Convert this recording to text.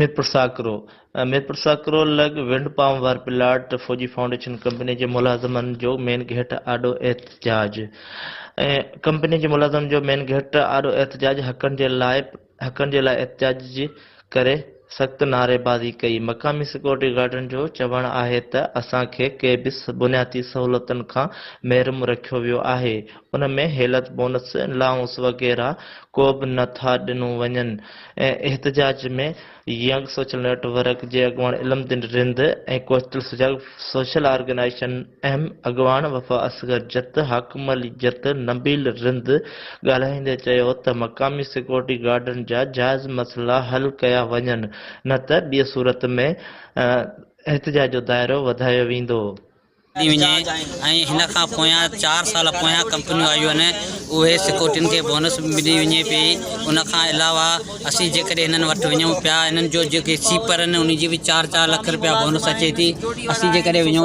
ميرپورساڪرو، ميرپورساڪرو لڳ ونڊ پام وار پلاٽ فوجي foundation company جي ملازمن جو مين گيٽ آڏو احتجاج ڪمپني جي ملازمن جو مين گيٽ آڏو احتجاج حقن جي لاء حقن جي لاء احتجاج ڪري سخت نعريبازي ڪئي مقامي سيڪيورٽي گارڊن جو چوڻ آهي ته اسان کي ڪي به بنيادي سهولتن کان محروم رکيو ويو آهي ان ۾ هيلٿ بونس الائونس وغيره ڪو به نه ٿا ڏنو وڃن احتجاج ۾ ينگ سوشل نيٽ ورڪ جي اڳواڻ علم الدين رند ۽ ڪوسٽل سجاڳ سوشل آرگنائيزيشن اهم اڳواڻ وفا اصغر جت، حاڪم علي جت، نبيل رند ڳالهائيندي چيو ته مقامي سيڪيورٽي گارڊن جا جائز مسئلا حل ڪيا وڃن نه ته ٻي صورت ۾ احتجاج جو دائرو وڌايو ويندو. ڏني وڃي ۽ هن کان پويان چار سال پويان ڪمپنيون آيون آهن اهي سيڪيورٽين کي بونس به ملي وڃي پئي ان کان علاوه اسين جيڪڏهن هنن وٽ وڃون پيا هنن جو جيڪي سيپر آهن ان جي به چار چار لک روپيا بونس اچي ٿي اسين جيڪڏهن وڃون.